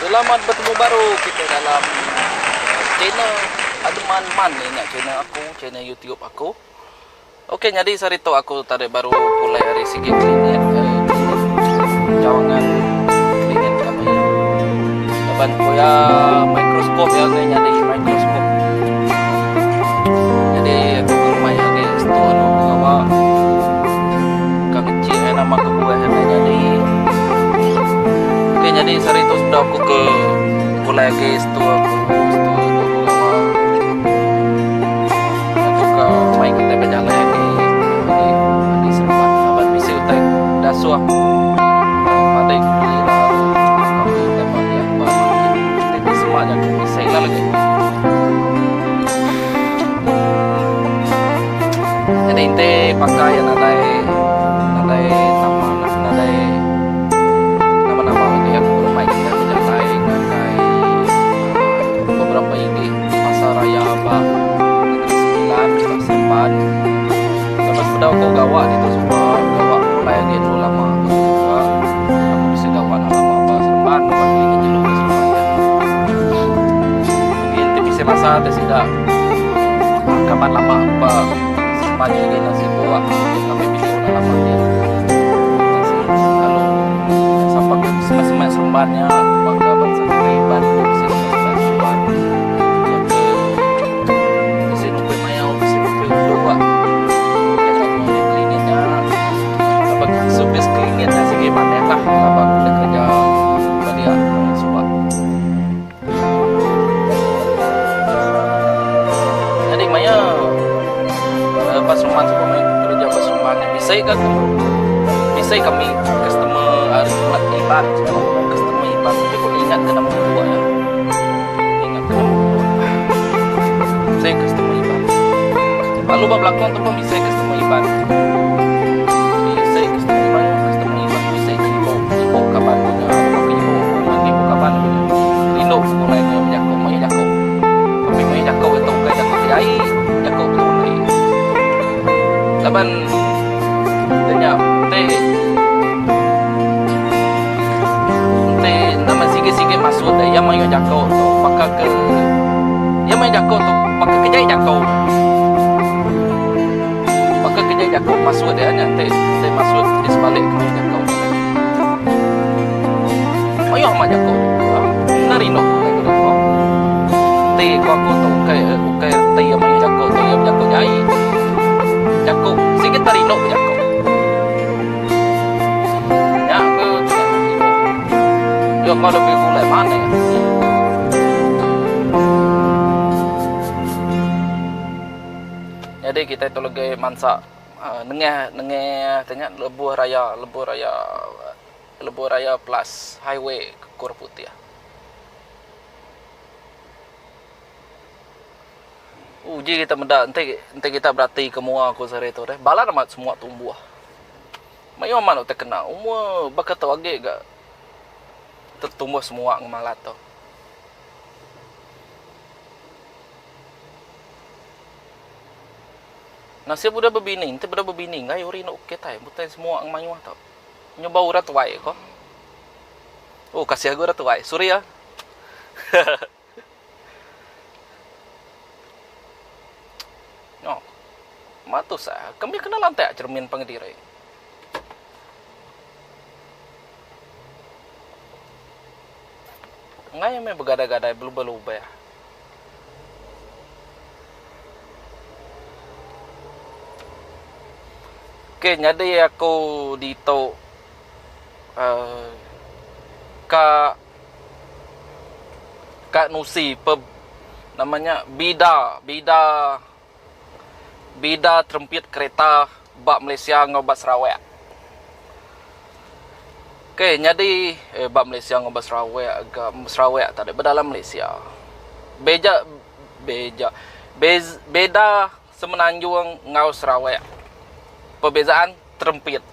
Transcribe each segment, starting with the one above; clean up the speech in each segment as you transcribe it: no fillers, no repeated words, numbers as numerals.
Selamat betemu baru kita dalam channel Ademan Man nya channel aku, channel YouTube aku. Okey nyadi sehari tu aku tadi baru pulai ari sigi klinik cawangan klinik kami. Laban ku iya mikroskop iya ngai nyadi mikroskop. Nyadi aku ngemai agi store anu pengawa ka ngecik ai nama kebuah iya ngai nyadi. Okey nyadi sehari tu sebedau aku ke pulai agi store aku store anu pengawa. Aku ka mai kitai bejalai agi agi agi seremban laban bisi utai dasuh madai ku beli lalu kami utai ba dia ba market ti ti sema jaku bisi lah lagi. Nyadi enti pakai iya nadai nadai nama nadai nama nama lagi aku mai kitai bejalai ngagai beberapa igi. Pasar raya ba Negeri Sembilan ba Seremban. Lepas bedau aku gawa ditu suba, gawa pulai agi dulu lama aku tu suba. Aku bisi gawa enda lama ba Seremban ba klinik jelu ba Seremban nya. Agi enti bisi masa te sida kaban lama aku ba Seremban nya agi enda sibuk ngambi video enda lama agi. Lalu sapa ke semak-semak Seremban nya baka bansa kitai Iban ke bisi semak-semak Seremban iya ke bisi nukui mayau bisi nukui undu ba klinik nya laban servis klinik nya sigi manah lah laban aku udah kerja ba dia suba. Nyadi maya ba Seremban suba maya kereja ba Seremban bisi ga ku bisi kami customer ari Iban suba customer Iban tapi ku ingat ke nama ku iya ingat ke nama ku bisi customer Iban lalu ba belakang tu pun bisi customer Iban bisi customer Iban customer Iban bisi ibu ibu kaban ku nya ibu ibu kaban ku nya. Rindu begulai enggau bejaku mayuh jaku. Tapi mayuh jaku itu ukai jaku ti ai, jaku betulai. Laban enti nya enti enti nama sigi-sigi maksud iya mayuh jaku tu baka ke iya mayuh jaku tu baka ke jai jaku. Baka ke jai jaku maksud iya nya enti enti maksud di sebalik ke mayuh jaku. Mayuh amat jaku enda rindu ku utai tu. Enti ku aku tu ukai ukai reti iya mayuh jaku tu iya bejaku jai. Jaku sigi tak rindu bejaku. Nya ke Yo kau lebih gulai maneh. Nyadi kitai tu legi mansa nengah nengah ti nya lebuh raya lebuh raya lebuh raya plus highway ke Kurang Putih. Uji kita meda enti enti kita berati ke mua ku sehari tu deh balat amat semua tumbuh. Mayuh amat utai kena umur baka tu agi ga tetumbuh semua ngemalat tu. Nasib udah bebini, enti udah bebini enggai uri enda okey tai butai semua ngemayuh tu. Nyuba orang tuai ko. Oh kasih agu orang tuai, suri ah. Nyo. Matus ah, kami kena lantak cermin pangediri. Enggai meh begadai-gadai belubah-lubah. Okey nyadi aku ditu uhh ka ka nusi peb nama nya bida bida bida terempit kereta ba Malaysia enggau ba Sarawak. Okey nyadi eh ba Malaysia enggau ba Sarawak ga Sarawak tadi ba dalam Malaysia. Beja beja bez beda Semenanjung enggau Sarawak. Perbezaan terempit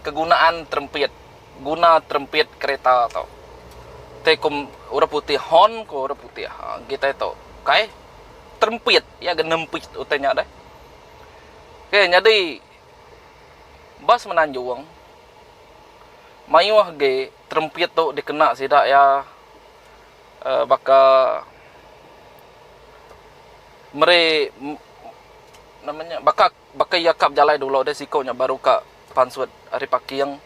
kegunaan terempit guna terempit kereta tu. Ti ku orang putih horn ku orang putih ha kitai tu kai terempit iya ga nempit utai nya deh. Okey nyadi ba Semenanjung mayuh agi terempit tu dikena sida iya. Baka meri nama nya baka baka iya ka bejalai dulu deh siko nya baru ka pansut ari parking.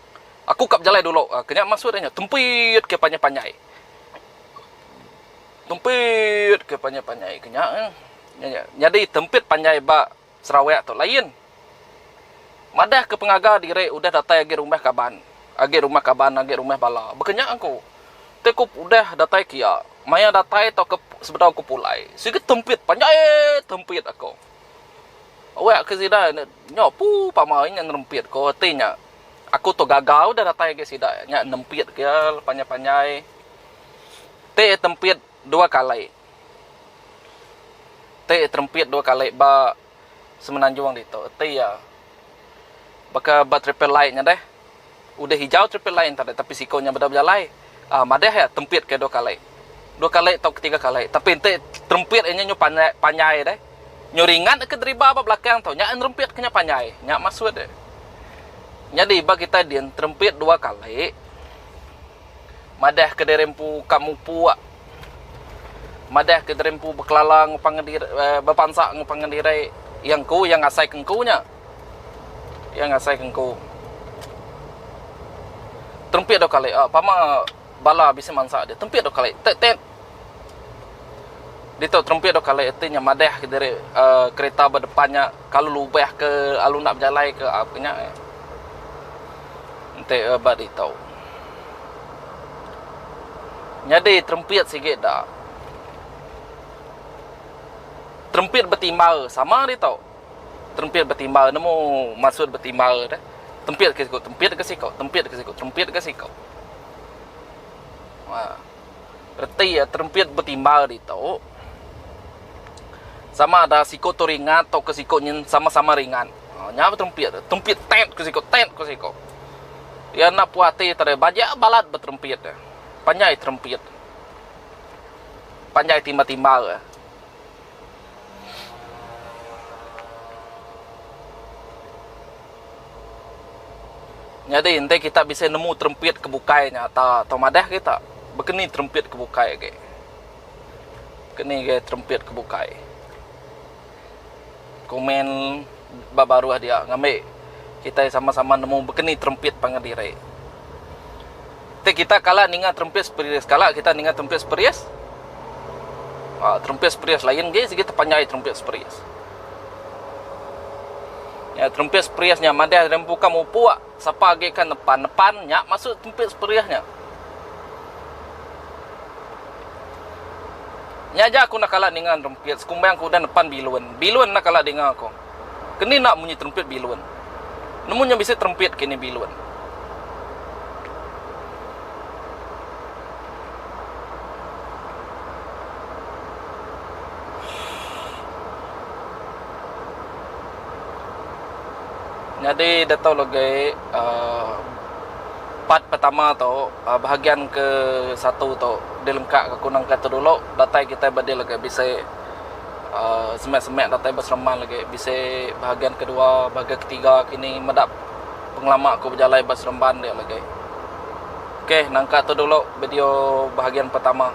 Aku ka bejalai dulu ke nya maksud iya nya tempit ke panjai panjai. Tempit ke panjai panjai ke nya. Nyadi tempit panjai ba Sarawak tu lain. Madah ke pengaga diri udah datai agi rumah kaban, agi rumah kaban agi rumah bala. Baka nya aku. Ti ku udah datai kia, maya datai tauka sebedau ku pulai, sigi tempit panjai tempit aku. Awak ke sida nya pu pama inya nerempit ko reti nya. Aku tu gaga udah datai agi sida nya nempit ke panjai-panjai. Ti tempit dua kali. Ti terempit dua kali ba Semenanjung ditu eti iya baka ba traffic light nya deh. Udah hijau traffic light nya tadi tapi siko nya beda bejalai uhh madah iya tempit ke dua kali. Dua kali tauka tiga kali tapi enti terempit iya nya nyu panjai panjai deh. Nyu ringat ke deriba ba belakang tu nya nerempit ke nya panjai. Nya maksud iya. Nyadi ba kitai din terempit dua kali madah ke diri empu ka mupuk. Madah ke diri empu bekelala enggau pangan diri uhh bepansa enggau pangan diri iya engku iya ngasai ke engku nya. Iya ngasai ke engku. Terempit dau kali uhh pama bala bisi mansa dia tempit dau kali tek tek. Ditu terempit dau kali eti nya madah ke diri uhh kereta ba depan nya kalu lubah ke lalu enda bejalai ke uhh nya. Enti ba ditu. Nyadi terempit sigi da. Terempit betimbal sama ditu. Terempit betimbal nemu maksud betimbal deh. Tempit ke siku tempit ke siku tempit ke siku terempit ke siku. Aa reti iya terempit betimbal ditu sama da siku tu ringat tauka siku nyin sama-sama ringat. Nya beterempit tempit tet ke siku tet ke siku. Iya enda puas ati tadi bajak balat beterempit. Panjai terempit. Panjai timbal-timbal. Nyadi enti kita bisi nemu terempit ke bukai nya ta tau madah kita bekeni terempit ke bukai agi. Bekeni agi terempit ke bukai. Komen ba baruh dia ngambi kitai sama-sama nemu bekeni terempit pangan diri. Ti kita kala ninga terempit seperis kala kita ninga terempit seperis uhh terempit seperis lain agi sigi tepanjai terempit seperis. Nya terempit seperis nya madah diri empu ka mupuk sapa agi ka nepan nepan nya maksud terempit seperis nya. Nya aja aku enda kala ninga nerempit sekumbang aku udah nepan bilun. Bilun enda kala dinga aku. Keni enda munyi terempit bilun. Nemu nya bisi terempit kini bilun. Nyadi diatu legi uhh part pertama tu bahagian ke satu tu dilengka ka ku nangka tu dulu datai kitai ba dil legi bisi uhh semek-semek datai ba Seremban legi bisi bahagian kedua bahagian ketiga kini meda pengelama ku bejalai ba Seremban dia legi. Okey nangka tu dulu video bahagian pertama.